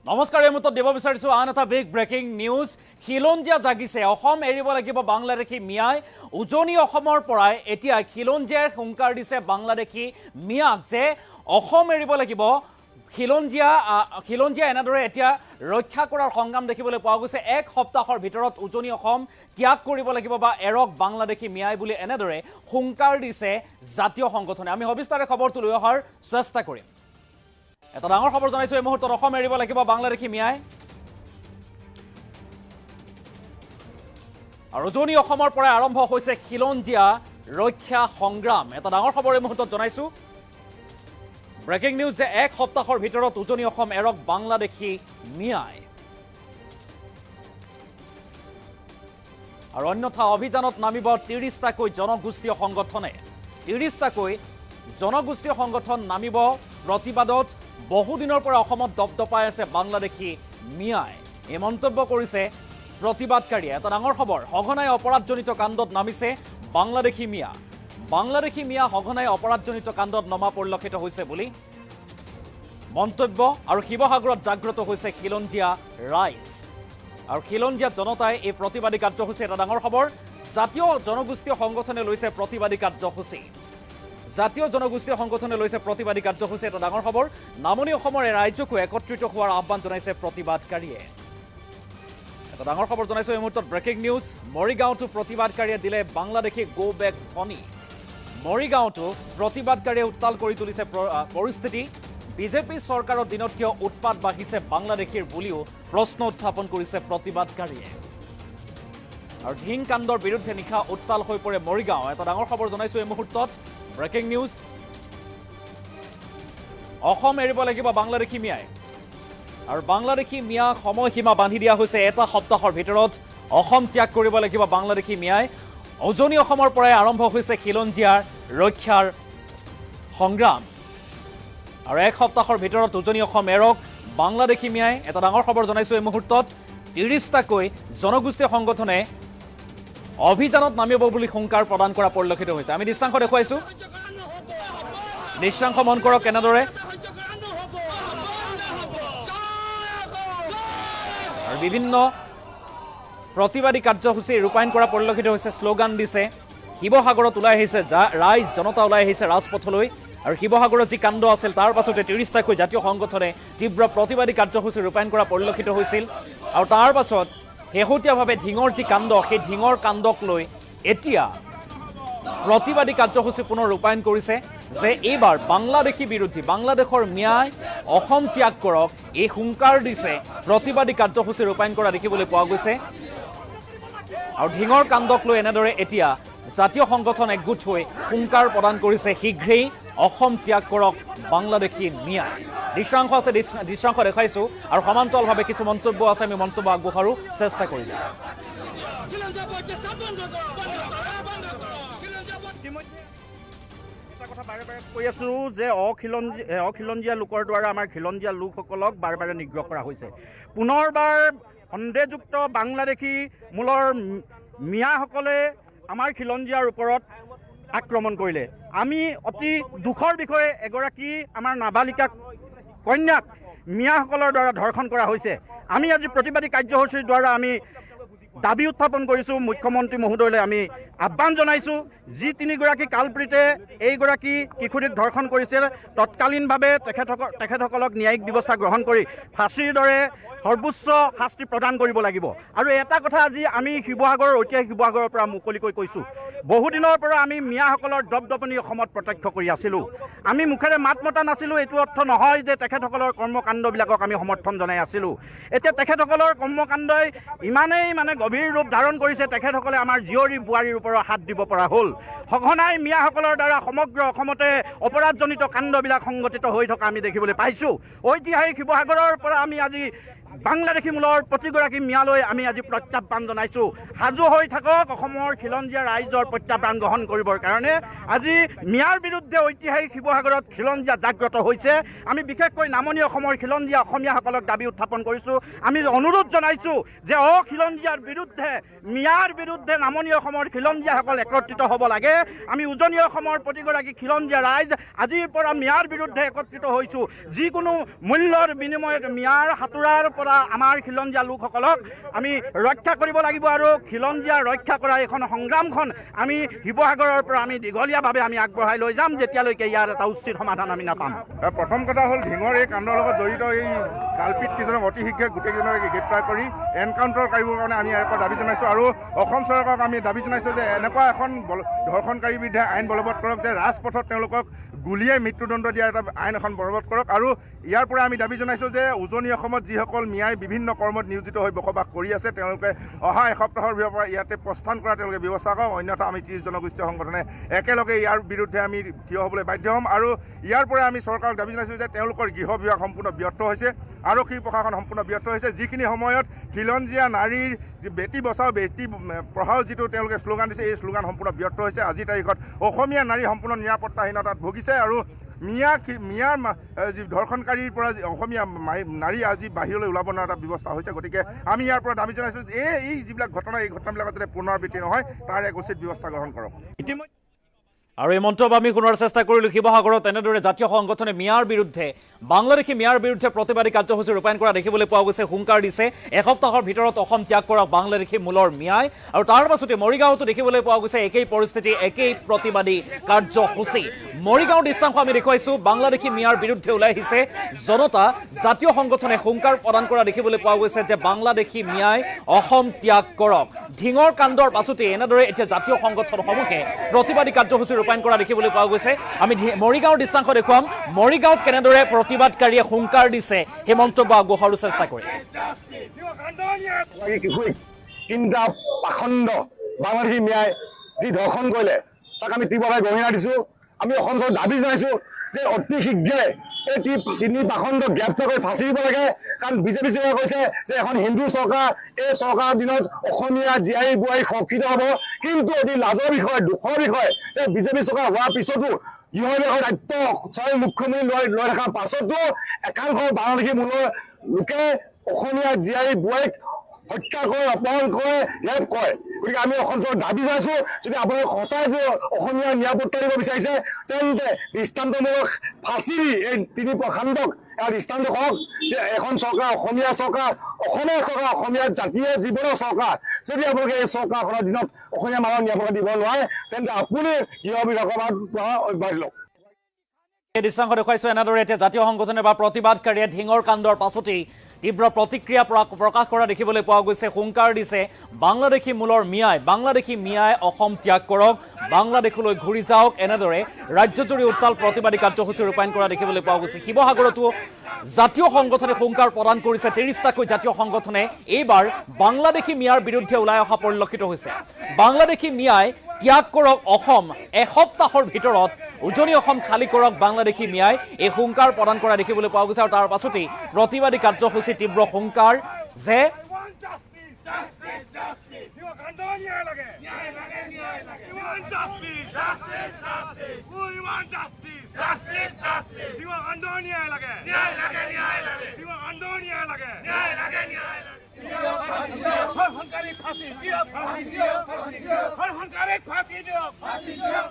নমস্কাৰ, এই মুহূৰ্তত দিব বিচাৰিছো আন এটা বিগ ব্ৰেকিং নিউজ। খিলঞ্জীয়া জাগিছে, অসম এৰিব লাগিব বাংলাদেশী মিয়াই। উজনি অসমৰ পৰাই এতিয়া খিলঞ্জীয়াই হুংকাৰ দিছে বাংলাদেশী মিয়াক যে অসম এৰিব লাগিব। খিলঞ্জীয়া এনেদৰে এতিয়া ৰক্ষা কৰাৰ সংগ্ৰাম দেখিবলৈ পোৱা গৈছে। এক সপ্তাহৰ ভিতৰত উজনি অসম ত্যাগ কৰিব লাগিব বা এৰক বাংলাদেশী মিয়াই বুলি এনেদৰে হুংকাৰ দিছে জাতীয় সংগঠনে। আমি সবিস্তাৰে খবৰটো লৈ অহাৰ চেষ্টা কৰিম। এটা ডাঙৰ খবৰ জনাইছো এই মুহূৰ্তত, অসম এৰিব লাগিব বাংলাদেশী মিয়াই। আৰু উজনি অসমৰ পৰা আৰম্ভ হৈছে খিলঞ্জীয়া ৰক্ষা সংগ্ৰাম। এটা ডাঙৰ খবৰ এই মুহূৰ্তত জনাইছো, ব্ৰেকিং নিউজ যে এক সপ্তাহৰ ভিতৰত উজনি অসম এৰক বাংলাদেশী মিয়াই। আৰু অন্যথা অভিযানত নামিব 30টাকৈ জনগোষ্ঠীয় সংগঠনে। 30টাকৈ জনগোষ্ঠীয় সংগঠন নামিব প্ৰতিবাদত। বহুদিনৰ পৰা অসমত দপদপাই আছে বাংলাদেশী মিয়াই, এই মন্তব্য কৰিছে প্ৰতিবাদকাৰীয়ে। এটা ডাঙৰ খবৰ, সঘনাই অপৰাধজনিত কাণ্ডত নামিছে বাংলাদেশী মিয়া। বাংলাদেশী মিয়া সঘনাই অপৰাধজনিত কাণ্ডত নমা পৰিলক্ষিত হৈছে বুলি মন্তব্য। আৰু শিৱসাগৰত জাগ্ৰত হৈছে খিলঞ্জীয়া ৰাইজ আৰু খিলঞ্জীয়া জনতাই এই প্ৰতিবাদী কাৰ্যসূচী। এটা ডাঙৰ খবৰ, জাতীয় জনগোষ্ঠীয় সংগঠনে লৈছে প্ৰতিবাদী কাৰ্যসূচী। জাতীয় জনগোষ্ঠীয় সংগঠনে লৈছে প্ৰতিবাদী কাৰ্যসূচী। এটা ডাঙৰ খবৰ, নামনি অসমৰ ৰাইজকো একত্ৰিত হোৱাৰ আহ্বান জনাইছে প্ৰতিবাদকাৰীয়ে। এটা ডাঙৰ খবৰ জনাইছো এই মুহূৰ্তত, ব্ৰেকিং নিউজ। মৰিগাঁৱতো প্ৰতিবাদকাৰীয়ে দিলে বাংলাদেশী গ' বেক ধ্বনি। মৰিগাঁৱতো প্ৰতিবাদকাৰীয়ে উত্তাল কৰি তুলিছে পৰিস্থিতি। বিজেপি চৰকাৰৰ দিনত কিয় উৎপাত বাঢ়িছে বাংলাদেশীৰ বুলিও প্ৰশ্ন উত্থাপন কৰিছে প্ৰতিবাদকাৰীয়ে। আৰু ঢিং কাণ্ডৰ বিৰুদ্ধে নিশা উত্তাল হৈ পৰে মৰিগাঁও। এটা ডাঙৰ খবৰ জনাইছো এই মুহূৰ্তত, ব্ৰেকিং নিউজ। অসম এৰিব লাগিব বাংলাদেশী মিয়াই। আৰু বাংলাদেশী মিয়া সময়সীমা বান্ধি দিয়া হৈছে, এটা সপ্তাহৰ ভিতৰত অসম ত্যাগ কৰিব লাগিব বাংলাদেশী মিয়াই। উজনি অসমৰ পৰাই আৰম্ভ হৈছে খিলঞ্জীয়াৰ ৰক্ষাৰ সংগ্ৰাম। আৰু এক সপ্তাহৰ ভিতৰত উজনি অসম এৰক বাংলাদেশী মিয়াই। এটা ডাঙৰ খবৰ জনাইছো এই মুহূৰ্তত, 30টাকৈ জনগোষ্ঠীয় সংগঠনে অভিযানত নামিব বুলি হুংকাৰ প্ৰদান কৰা পৰিলক্ষিত হৈছে। আমি দৃশ্যাংশ দেখুৱাইছো, দৃশ্যাংশ মন কৰক কেনেদৰে। আৰু বিভিন্ন প্ৰতিবাদী কাৰ্যসূচী ৰূপায়ণ কৰা পৰিলক্ষিত হৈছে, শ্লোগান দিছে। শিৱসাগৰত ওলাই আহিছে ৰাইজ, জনতা ওলাই আহিছে ৰাজপথলৈ। আৰু শিৱসাগৰত যি কাণ্ড আছিল তাৰ পাছতে 30টাকৈ জাতীয় সংগঠনে তীব্ৰ প্ৰতিবাদী কাৰ্যসূচী ৰূপায়ণ কৰা পৰিলক্ষিত হৈছিল। আৰু তাৰ পাছত শেহতীয়াভাৱে ঢিঙৰ যি কাণ্ড, সেই ঢিঙৰ কাণ্ডক লৈ এতিয়া প্ৰতিবাদী কাৰ্যসূচী পুনৰ ৰূপায়ণ কৰিছে যে এইবাৰ বাংলাদেশী বিৰোধী, বাংলাদেশৰ মিয়াই অসম ত্যাগ কৰক, এই হুংকাৰ দিছে। প্ৰতিবাদী কাৰ্যসূচী ৰূপায়ণ কৰা দেখিবলৈ পোৱা গৈছে। আৰু ঢিঙৰ কাণ্ডক লৈ এনেদৰে এতিয়া জাতীয় সংগঠন একগোট হৈ হুংকাৰ প্ৰদান কৰিছে, শীঘ্ৰেই অসম ত্যাগ কৰক বাংলাদেশী মিয়াই। দৃশ্যাংশ আছে, দৃশ্যাংশ দেখুৱাইছোঁ। আৰু সমান্তৰালভাৱে কিছু মন্তব্য আছে, আমি মন্তব্য আগবঢ়াৰো চেষ্টা কৰিম। এটা কথা বাৰে বাৰে কৈ আছোঁ যে অখিলঞ্জীয়া লোকৰ দ্বাৰা আমাৰ খিলঞ্জীয়া লোকসকলক বাৰে বাৰে নিগ্ৰহ কৰা হৈছে। পুনৰবাৰ সন্দেহযুক্ত বাংলাদেশী মূলৰ মিয়াসকলে আমাৰ খিলঞ্জীয়াৰ ওপৰত আক্ৰমণ কৰিলে। আমি অতি দুখৰ বিষয়ে, এগৰাকী আমাৰ নাবালিকা কন্যাক মিয়াসকলৰ দ্বাৰা ধৰ্ষণ কৰা হৈছে। আমি আজি প্ৰতিবাদী কাৰ্যসূচীৰ দ্বাৰা আমি দাবী উত্থাপন কৰিছোঁ, মুখ্যমন্ত্ৰী মহোদয়লৈ আমি আহ্বান জনাইছোঁ, যি তিনিগৰাকী কালপ্ৰীতে এইগৰাকী কিশোৰীক ধৰ্ষণ কৰিছিল, তৎকালীনভাৱে তেখেতসকলক ন্যায়িক ব্যৱস্থা গ্ৰহণ কৰি ফাঁচীৰ দৰে সৰ্বোচ্চ শাস্তি প্ৰদান কৰিব লাগিব। আৰু এটা কথা আজি আমি শিৱসাগৰৰ, ঐতিহাসিক শিৱসাগৰৰ পৰা মুকলিকৈ কৈছোঁ, বহুদিনৰ পৰা আমি মিয়াসকলৰ দপদপনি অসমত প্ৰত্যক্ষ কৰি আছিলোঁ। আমি মুখেৰে মাত মতা নাছিলোঁ, এইটো অৰ্থ নহয় যে তেখেতসকলৰ কৰ্মকাণ্ডবিলাকক আমি সমৰ্থন জনাই আছিলোঁ। এতিয়া তেখেতসকলৰ কৰ্মকাণ্ডই ইমানেই মানে গভীৰ ৰূপ ধাৰণ কৰিছে, তেখেতসকলে আমাৰ জীয়ৰী বোৱাৰীৰ ওপৰত হাত দিব পৰা হ'ল। সঘনাই মিয়াসকলৰ দ্বাৰা সমগ্ৰ অসমতে অপৰাধজনিত কাণ্ডবিলাক সংঘটিত হৈ থকা আমি দেখিবলৈ পাইছোঁ। ঐতিহাসিক শিৱসাগৰৰ পৰা আমি আজি বাংলাদেশী মূলৰ প্ৰতিগৰাকী মিয়ালৈ আমি আজি প্ৰত্যাহ্বান জনাইছোঁ। সাজু হৈ থাকক অসমৰ খিলঞ্জীয়া ৰাইজৰ প্ৰত্যাহ্বান গ্ৰহণ কৰিবৰ কাৰণে। আজি মিয়াৰ বিৰুদ্ধে ঐতিহাসিক শিৱসাগৰত খিলঞ্জীয়া জাগ্ৰত হৈছে। আমি বিশেষকৈ নামনি অসমৰ খিলঞ্জীয়া অসমীয়াসকলক দাবী উত্থাপন কৰিছোঁ। আমি অনুৰোধ জনাইছোঁ যে অখিলঞ্জীয়াৰ বিৰুদ্ধে, মিয়াৰ বিৰুদ্ধে নামনি অসমৰ খিলঞ্জীয়াসকল একত্ৰিত হ'ব লাগে। আমি উজনি অসমৰ প্ৰতিগৰাকী খিলঞ্জীয়া ৰাইজ আজিৰ পৰা মিয়াৰ বিৰুদ্ধে একত্ৰিত হৈছোঁ। যিকোনো মূল্যৰ বিনিময়ত মিয়াৰ হাতোৰাৰ পৰা আমাৰ খিলঞ্জীয়া লোকসকলক আমি ৰক্ষা কৰিব লাগিব আৰু খিলঞ্জীয়া ৰক্ষা কৰা এইখন সংগ্ৰামখন আমি শিৱসাগৰৰ পৰা আমি দীঘলীয়াভাৱে আমি আগবঢ়াই লৈ যাম, যেতিয়ালৈকে ইয়াৰ এটা উচিত সমাধান আমি নাপাম। প্ৰথম কথা হ'ল ঢিঙৰ এই কাণ্ডৰ লগত জড়িত এই কালপিত কেইজনক অতি শীঘ্ৰে গোটেইকেইজনক গ্ৰেপ্তাৰ কৰি এনকাউণ্টাৰ কৰিবৰ কাৰণে আমি ইয়াৰ পৰা দাবী জনাইছোঁ। আৰু অসম চৰকাৰক আমি দাবী জনাইছোঁ যে এনেকুৱা এখন ধৰ্ষণকাৰীৰ বিৰুদ্ধে আইন বলবৎ কৰক যে ৰাজপথত তেওঁলোকক গুলীয়াই মৃত্যুদণ্ড দিয়াৰ এটা আইন এখন বলবৎ কৰক। আৰু ইয়াৰ পৰা আমি দাবী জনাইছোঁ যে উজনি অসমত যিসকল মিয়াই বিভিন্ন কৰ্মত নিয়োজিত হৈ বসবাস কৰি আছে তেওঁলোকে অহা এসপ্তাহৰ ভিতৰৰ পৰা ইয়াতে প্ৰস্থান কৰা তেওঁলোকে ব্যৱস্থা কৰক, অন্যথা আমি 30 জনগোষ্ঠীয় সংগঠনে একেলগে ইয়াৰ বিৰুদ্ধে আমি থিয় হ'বলৈ বাধ্য হ'ম। আৰু ইয়াৰ পৰা আমি চৰকাৰক দাবী জনাইছোঁ যে তেওঁলোকৰ গৃহ বিভাগ সম্পূৰ্ণ ব্যৰ্থ হৈছে, আৰক্ষী প্ৰশাসন সম্পূৰ্ণ ব্যৰ্থ হৈছে। যিখিনি সময়ত খিলঞ্জীয়া নাৰীৰ যি বেটী বচাও বেটী পঢ়াও যিটো তেওঁলোকে শ্লোগান দিছে, এই শ্লোগান সম্পূৰ্ণ ব্যৰ্থ হৈছে। আজিৰ তাৰিখত অসমীয়া নাৰী সম্পূৰ্ণ নিৰাপত্তাহীনতাত ভুগিছে আৰু মিয়াৰ যি ধৰ্ষণকাৰীৰ পৰা অসমীয়া নাৰী আজি বাহিৰলৈ ওলাব নোৱাৰা এটা ব্যৱস্থা হৈছে। গতিকে আমি ইয়াৰ পৰা দাবী জনাইছোঁ এই যিবিলাক ঘটনা, এই ঘটনাবিলাকত যাতে পুনৰাবৃত্তি নহয় তাৰ এক উচিত ব্যৱস্থা গ্ৰহণ কৰক। আৰু এই মন্তব্য আমি শুনাৰ চেষ্টা কৰিলোঁ। শিৱসাগৰত এনেদৰে জাতীয় সংগঠনে মিয়াৰ বিৰুদ্ধে, বাংলাদেশী মিয়াৰ বিৰুদ্ধে প্ৰতিবাদী কাৰ্যসূচী ৰূপায়ণ কৰা দেখিবলৈ পোৱা গৈছে। হুংকাৰ দিছে এসপ্তাহৰ ভিতৰত অসম ত্যাগ কৰক বাংলাদেশী মূলৰ মিয়াই। আৰু তাৰ পাছতে মৰিগাঁৱতো দেখিবলৈ পোৱা গৈছে একেই পৰিস্থিতি, একেই প্ৰতিবাদী কাৰ্যসূচী। মৰিগাঁৱৰ দৃশ্যাংশ আমি দেখুৱাইছোঁ। বাংলাদেশী মিয়াৰ বিৰুদ্ধে ওলাই আহিছে জনতা। জাতীয় সংগঠনে হুংকাৰ প্ৰদান কৰা দেখিবলৈ পোৱা গৈছে যে বাংলাদেশী মিয়াই অসম ত্যাগ কৰক। ঢিঙৰ কাণ্ডৰ পাছতে এনেদৰে এতিয়া জাতীয় সংগঠনসমূহে প্ৰতিবাদী কাৰ্যসূচী ৰূপায়ণ কৰা দেখিবলৈ পোৱা গৈছে। আমি মৰিগাঁৱৰ দৃশ্যাংশ দেখুৱাম। মৰিগাঁৱত কেনেদৰে প্ৰতিবাদকাৰীয়ে হুংকাৰ দিছে সেই মন্তব্য আগবঢ়োৱাৰো চেষ্টা কৰিম। তিনিটা পাখণ্ড বাংলাদেশী মিয়াই যি ধৰ্ষণ কৰিলে তাক আমি তীব্ৰভাৱে গৰিহণা দিছোঁ। আমি অসম চৰকাৰক দাবী জনাইছোঁ যে অতি শীঘ্ৰে এই তিনি পাখণ্ডক গ্ৰেপ্তাৰ কৰি ফাঁচি দিব লাগে। কাৰণ বিজেপি চৰকাৰে কৈছে যে এখন হিন্দু চৰকাৰ, এই চৰকাৰৰ দিনত অসমীয়া জীয়াৰী বোৱাৰী সুৰক্ষিত হ'ব। কিন্তু অতি লাজৰ বিষয়, দুখৰ বিষয় যে বিজেপি চৰকাৰ হোৱাৰ পিছতো গৃহ বিভাগৰ দায়িত্ব স্বয়ং মুখ্যমন্ত্ৰী লৈ থকাৰ পাছতো একাংশ বাংলাদেশী মূলৰ লোকে অসমীয়া জীয়াৰী বোৱাৰীক হত্যা কৰে, অপহৰণ কৰে, ৰেপ কৰে। গতিকে আমি অসম চৰকাৰক দাবী জনাইছোঁ, যদি আপোনালোকে সঁচাই যে অসমীয়া নিৰাপত্তা দিব বিচাৰিছে তেন্তে দৃষ্টান্তমূলক ফাঁচি দি এই তিনি প্ৰশান্তক এটা দৃষ্টান্ত কৰক যে এখন চৰকাৰ অসমীয়া চৰকাৰ, অসমীয়া চৰকাৰ, অসমীয়া জাতীয় জীৱনৰ চৰকাৰ। যদি আপোনালোকে এই চৰকাৰখনৰ দিনত অসমীয়া মানুহক নিৰাপত্তা দিব নোৱাৰে তেন্তে আপুনি গৃহ বিভাগৰ পৰা অব্যাহতি লওক। এই দৃশ্যাংশ দেখুৱাইছোঁ। এনেদৰে এতিয়া জাতীয় সংগঠনে বা প্ৰতিবাদকাৰীয়ে ঢিঙৰ কাণ্ডৰ পাছতেই তীব্ৰ প্ৰতিক্ৰিয়া প্ৰকাশ কৰা দেখিবলৈ পোৱা গৈছে। হুংকাৰ দিছে বাংলাদেশী মূলৰ মিয়াই, বাংলাদেশী মিয়াই অসম ত্যাগ কৰক, বাংলাদেশলৈ ঘূৰি যাওক। এনেদৰে ৰাজ্যজুৰি উত্তাল প্ৰতিবাদী কাৰ্যসূচী ৰূপায়ণ কৰা দেখিবলৈ পোৱা গৈছে। শিৱসাগৰতো জাতীয় সংগঠনে হুংকাৰ প্ৰদান কৰিছে। 30টাকৈ জাতীয় সংগঠনে এইবাৰ বাংলাদেশী মিয়াৰ বিৰুদ্ধে ওলাই অহা পৰিলক্ষিত হৈছে। বাংলাদেশী মিয়াই ত্যাগ কৰক অসম, এসপ্তাহৰ ভিতৰত উজনি অসম খালী কৰক বাংলাদেশী মিয়াই, এই হুংকাৰ প্ৰদান কৰা দেখিবলৈ পোৱা গৈছে। আৰু তাৰ পাছতেই প্ৰতিবাদী কাৰ্যসূচী তীব্ৰ হুংকাৰ যে ফাঁসি দিয়ক, ফাঁসি দিয়ক, ফাঁসি দিয়ক।